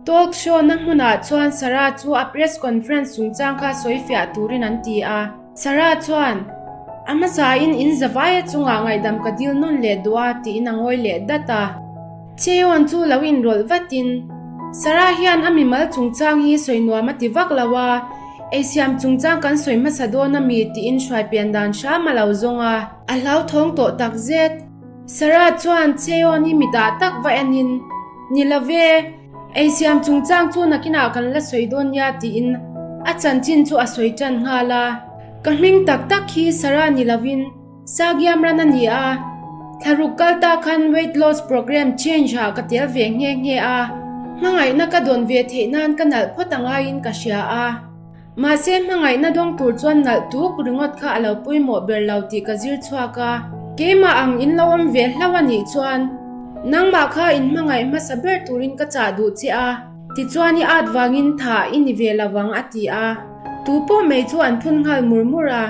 Talk show na hmunah chuan Sarah chu a press conference chungchang kha sawi fiah turin an ti a. Sarah chuan, A hmasain in zavaia chungah ngaihdam ka dil nawn leh duh a tiin a ngawi leh dat a. Cheon chu lo inrawlh vatin, Sarah hian a mimal chungchang hi sawi nuam a ti vak lo a, eisiam chungchang kan sawi hmasa dawn a mi tiin hruai pian dan hram a lo zawng a. A hlauthawng tawh takzet. Sarah chuan Cheon hi mitah tak va enin, Ni lo ve, eisiam chungchang chu nakinah kan la sawi dawn nia tiin a chanchin chu a sawi tan nghal a. Ka hming tak tak hi Sarah ni lovin Sagiam ran a ni a, thlaruk kal ta khan weight loss program change ah ka tel ve nghe nghe a, hmangaihna ka dawn ve theih nan ka nalh phawt a ngaiin ka hria a. Mahse hmangaihna dawng tur chuan nalh tuk ringawt kha a lo pawimawh ber lo tih ka zir chhuak a, keimah ang in lo awm ve hlauh a nih chuan nangmah kha in hmangaih hmasa ber turin ka chah duh che a, tichuan i at vangin thah i ni ve lo ang a ti a. Tu pawh mai chu an phun nghal mur mur a.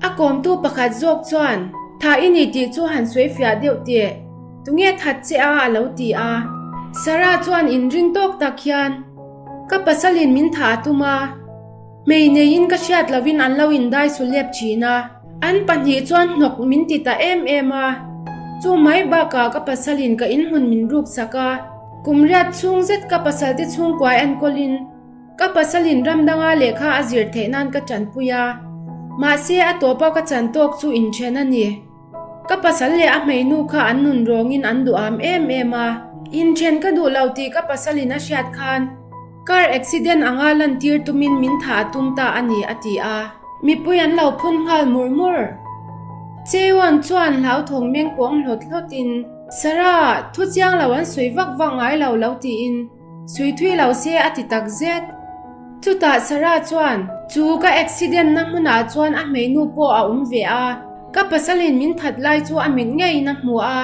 A kawmtu pakhat zawk chuan, Tha i ni tih chu han sawi fiah deuh teh, tunge that che a a lo ti a. Sarah chuan inring tawk tak hian, Ka pasalin min thah a tum a, hmei neiin ka hriat lovin an lo indai su lep thin a. An pahnih chuan hnawk min ti ta em em a, chu mai bakah ka pasalin ka inhmun min ruksak a, kum riat chhung zet ka pasalte chhungkua enkawlin, Ka pasalin ram danga lehkha a zir theih nan ka tanpui a, mahse a tawpa ka chan tawk chu inthen a ni. Ka pasal leh a hmeinu kha an nun rawngin an duham em em a. Inthen ka duh lo tih ka pasalin a hriat khan car accident anga lantir tumin min thah a tum ta a ni, a ti a. Mipui an lo phun nghal mur mur. Chaewon chuan hlauthawng meng pawng hlawt hlawtin, Sarah, thu chiang lo an sawi vak vak ngai lo lo tiin, Sui thui lo se a ti tak zet. Chutah Sarah chuan, Chu ka accident na hmunah chuan a hmeinu pawh a awm ve a, ka pasalin min that lai chu a mit ngeiin a hmu a,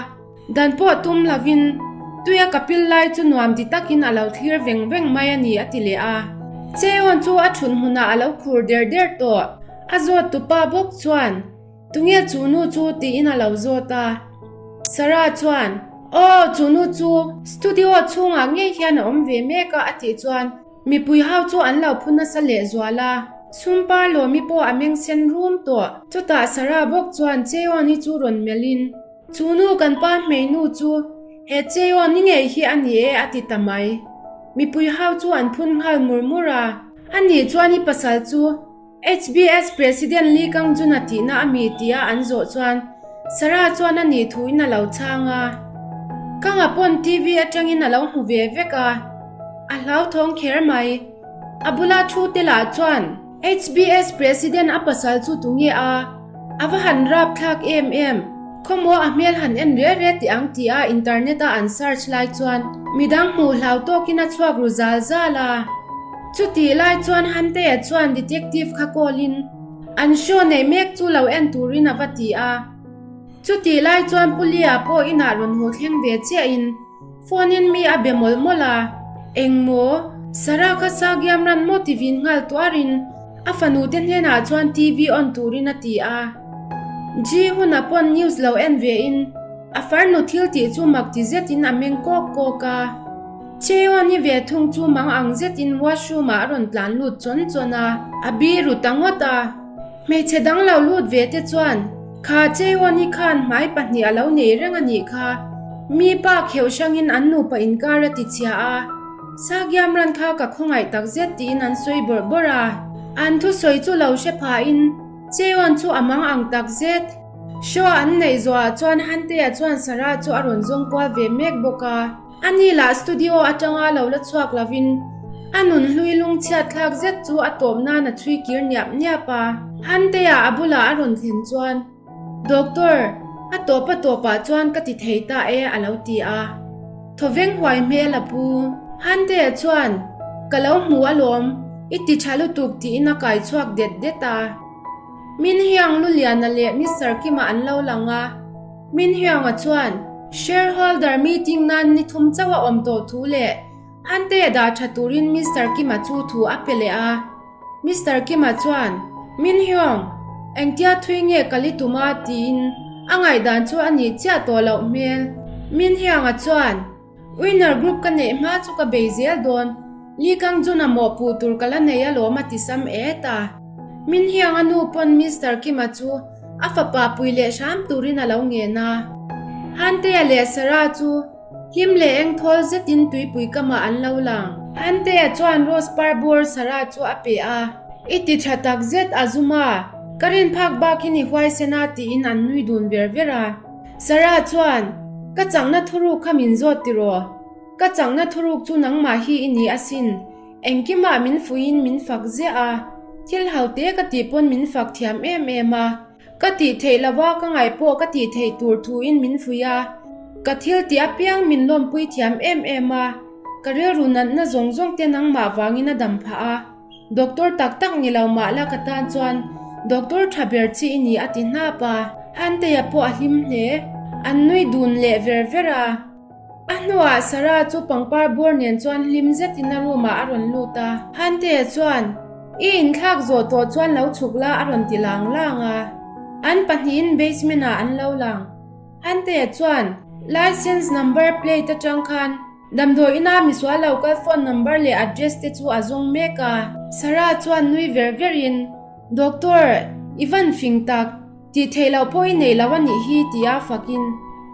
dan pawh tum lovin tuia ka pil lai chu nuam ti takin a lo thlir veng veng mai a ni a ti leh a. Cheon chu a thut hmunah a lo khur der der tawh. A zawt tupa bawk chuan, Tunge chu nu chu tiin a lo zawt a. Sarah chuan, Aw, chu nu chu studio chhungah ngei hian a awm ve mek a a tih chuan mipui ho chu an lo phu nasa leh zual a. Sumpa Lawmi pawh a meng sen rum tawh. Chutah Sarah bawk chuan Cheon-i chu rawn melhin, Chu nu kan pa hmeinu chu he Cheon-i ngei hi a ni e a ti ta mai. Mipui ho chu an phun nghal mur mur a. Ani chuan i pasal chu HBS President Lee Kang Jun a tihna a mi tia an zawh chuan Sarah chuan a nih thuin a lo chhang a. Kanga pawn TV atangin a lo hmu ve vek a, a hlauthawng kher mai. A bula thu te lah chuan HBS President a pasal chu tunge a, a va han rap thlak em em. Khawmaw a hmel han en re re tih ang tia internet a an search lai chuan midang hmuh hlau tawkin a chhuak ru zal zal a. Chutih lai chuan Hantea chuan detective kha call in an show neih mek chu lo en turin a va ti a. Chutih lai chuan Pu Lia pawh inah rawn haw thleng ve chiah in phone in mi a be mawlh mawlh a. Engmaw? Sarah kha Sagiam ran maw ti vin nghal tuarin A fanu te hnenah chuan TV on turin a ti a. Ji hun a pawn news lo en ve in a farnu thil tih chu mak ti zetin a meng kawk kawk a. Cheon i ve thung chu mang ang zetin washroom ah a rawn tlan lut chawn chawn a. A biru ta ngawt a. Hmeichhe dang lo lut ve te chuan kha Cheon i khan hmai pahnih a lo nei reng a nih kha. Mi pa kheuh hrangin an nupa inkar a ti chhia a. Sagiam ran kha ka khawngaih tak zet tiin an sawi bawrh bawrh a. An thusawi chu lo hre phahin Cheon chu a mang ang tak zet. Show an neih zawhah chuan Hantea chuan Sarah chu a rawn zawng kual ve mek bawk a. Ani lah studio atanga lo la chhuak lovin a nun hlui lungchhiat thlak zet chu a tawp nan a chhui kir niap niap a. Hantea a bulah a rawn thlen chuan. Doctor, a tawp a tawpah chuan ka ti thei ta e a lo ti a. Thawveng huai hmel a pu. Hantea chuan, Ka lo hmu alawm, i ti tha lutuk tiin a kai chhuak det det a. Min Hyang Luliana leh Mister Kima an lo lang a. Min Hyang-a chuan, Shareholder meeting nan ni thum chauh a awm tawh thu leh Hantea dah tha turin Mister Kima chu thu a pe leh a. Mister Kima chuan, Min Hyung, engtia thui nge kal i tum a? tiin a ngaihdan chu a nih chiah tawh loh hmel. Min Hyung-a chuan, Winner group ka neih hma chu ka bei zel dawn. Lee Kang Jun-a mawhpuh tur ka la nei alawm a ti sam et a. Min hiang a nu pawn Mister Kim-a chu a fapa pui leh hram turin a lo ngen a. Hantea leh Sarah chu hlim leh eng thawl zetin tuipui kamah an lo lang. Hantea chuan rose par bawr Sarah chu a pe a. I ti tha tak zet a zum a, ka rin phak bakin i huaisen a tiin an nui dun ver ver a. Sarah chuan, Ka chakna thuruk kha min zawt tiraw? Ka chakna thuruk chu nangmah hi i ni asin. Engkimah min fuiin min fak ziah a, thil ho te ka tih pawn min fak thiam em em a. Ka tih theih lova ka ngaih pawh ka tih theih tur thuin min fuih a, ka thil tih apiang min lawmpui thiam em em a, ka rilru natna zawng zawng te nangmah vangin a dam phah a. Doctor tak tak ni lo mah la ka tan chuan doctor tha ber chi i ni a ti hnap a. Hantea pawh a hlim hle. An nui dun leh ver ver a. A hnuah Sarah chu pangpar bawr nen chuan hlim zetin a room ah a rawn lut a. Hantea chuan, I inthlak zawh tawh chuan lo chhuk la a rawn ti lang lang a. An pahnihin basement ah an lo lang. Hantea chuan, License number plate atang khan Damdawi ina misual lo kal phone number leh address te chu a zawng mek a. Sarah chuan nui ver ver in, Doctor, i van fing tak, tih theih loh pawh i nei lo a nih hi tia fak in,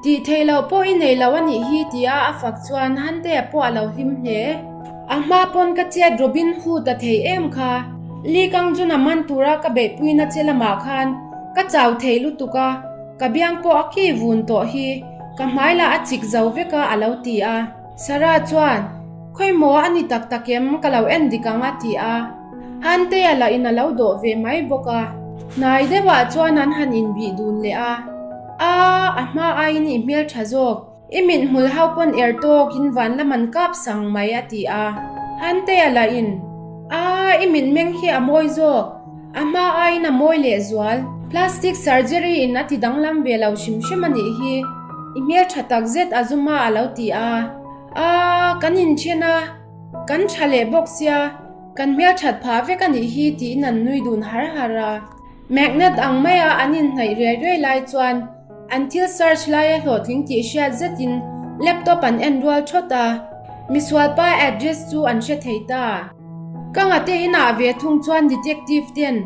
tih theih loh pawh i nei lo a nih hi tia a fak chuan Hantea pawh a lo hlim hle. A hma pawn ka chet Robin Hood a thei em kha, Lee Kang Jun a man tura ka beihpuina che lamah khan ka chau thei lutuk a, Ka biang pawh a ki vun tawh hi, ka hmai lah a chik zo vek a a lo ti a. Sarah chuan, Khawimaw a ni tak tak em, ka lo en dik ang a ti a. Hantea lah in a lo dawh ve mai bawk a. Hnai deuhah chuan an han inbih dun leh a. A, a hma aiin i hmel tha zawk. I mit hmul ho pawn er tawk in van lam an kap sang mai a ti a. Hantea lah in, A, i mit meng hi a mawi zawk. A hma aiin a mawi leh zual. Plastic surgery in a ti danglam ve lo hrim hrim a nih hi. I hmel tha tak zet a zum a a lo ti a. A, kan inthen a, kan tha leh bawk sia, kan hmel that phah vek a nih hi tiin an nui dun har har a. Magnet ang maia an inhnaih riai riai lai chuan An thil search laia hlawhtling tih hriat zetin laptop an en rual thawt a, misualpa address chu an hre thei ta. Ka ngate inah ve thung chuan detective ten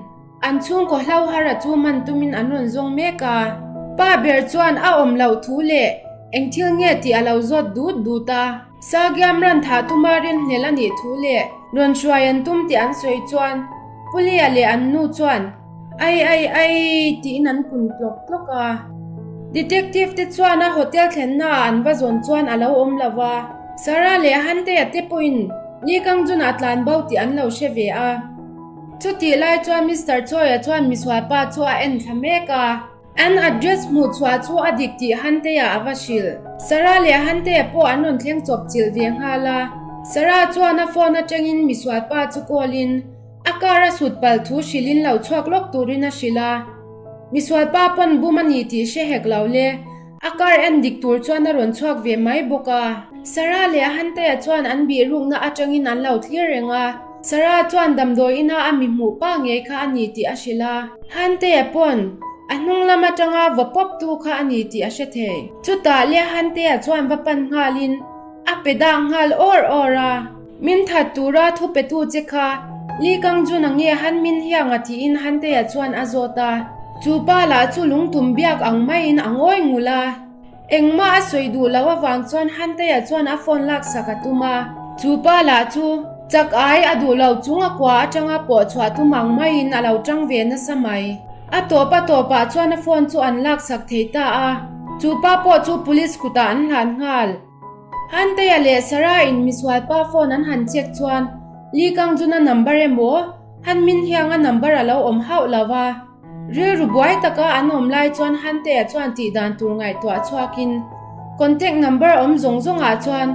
an chhungkaw hlauhara chu man tumin an rawn zawng mek a. Pa ber chuan a awm loh thu leh eng thil nge tih a lo zawt dut dut a. Sagiam ran thah tuma rinhlel a nih thu leh rawn hruai an tum tih an sawi chuan Pulia leh an nu chuan Ai ai ai tiin an kun tlawk tlawk a. Detective te chuan a hotel thlenna ah an va zawn chuan a lo awm lo va. Sarah leh Hantea te pawhin Lee Kang Jun ah tlan bo tih an lo hre ve a. Chutih lai chuan Mister Choi-a chuan misual pa chu a en thla mek a. An address hmuh chhuah chu a dik tih Hantea a va hrilh. Sarah leh Hantea pawh an rawn thleng chawp chilh ve nghal a. Sarah chuan a phone atangin misual pa chu call in A car a sut palh thu hrilhin lo chhuak lawk turin a hrilh a. Misual pa pawn bum a ni tih hre hek lo le. A car en dik tur chuan a rawn chhuak ve mai bawk a. Sarah leh Hantea chuan an bih rukna atangin an lo thlir reng a. Sarah chuan damdawi ina a mi hmuh pa ngei kha a ni tih a hrilh a. Hantea pawn a hnung lam atanga va pawp tu kha a ni tih a hre thei. Chutah le Hantea chuan va pan nghalin a pe dah nghal awr awr a. Min that tura thu petu che kha Lee Kang Jun a nge Han Min Hiang a tiin Hantea chuan a zawt a. Chu pa lah chu lungtum biak ang maiin a ngawi ngul a. Engmah a sawi duh loh avang chuan Hantea chuan a phone laksak a tum a. Chu pa lah chu chak ai a duh lo chung a kua atanga pawh chhuah tum ang maiin a lo tang ve nasa mai. A tawp a tawpah chuan a phone chu an laksak thei ta a. Chu pa pawh chu police kutah an hlan nghal. Hantea leh Sarah in misual pa phone an han check chuan Lee Kang Jun a number emaw Han Min Hyang a number a lo awm hauh lo va. Rilru buai taka an awm lai chuan Hantea chuan tih dan tur ngaihtuah chhuakin contact number awm zawng zawngah chuan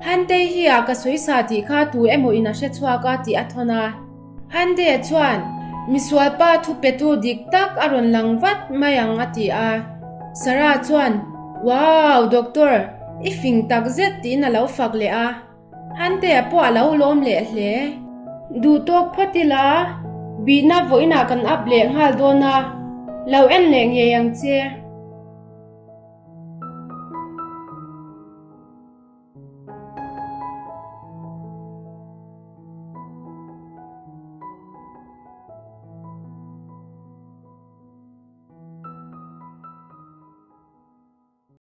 Hantei hi ah ka sawi sa tih kha tu emaw in a hre chhuak a tih a thawn a. Hande chuan, Misual pa thu petu dik tak a rawn lang vat mai ang a ti a. Sarah chuan, Wow, doctor, i fing tak zet tiin a lo fak leh a. Hande-a pawh a lo lawm leh hle. Duh tawk phawt ila, bihna vawiinah kan up leh nghal dawn a, lo en leh ngei ang che.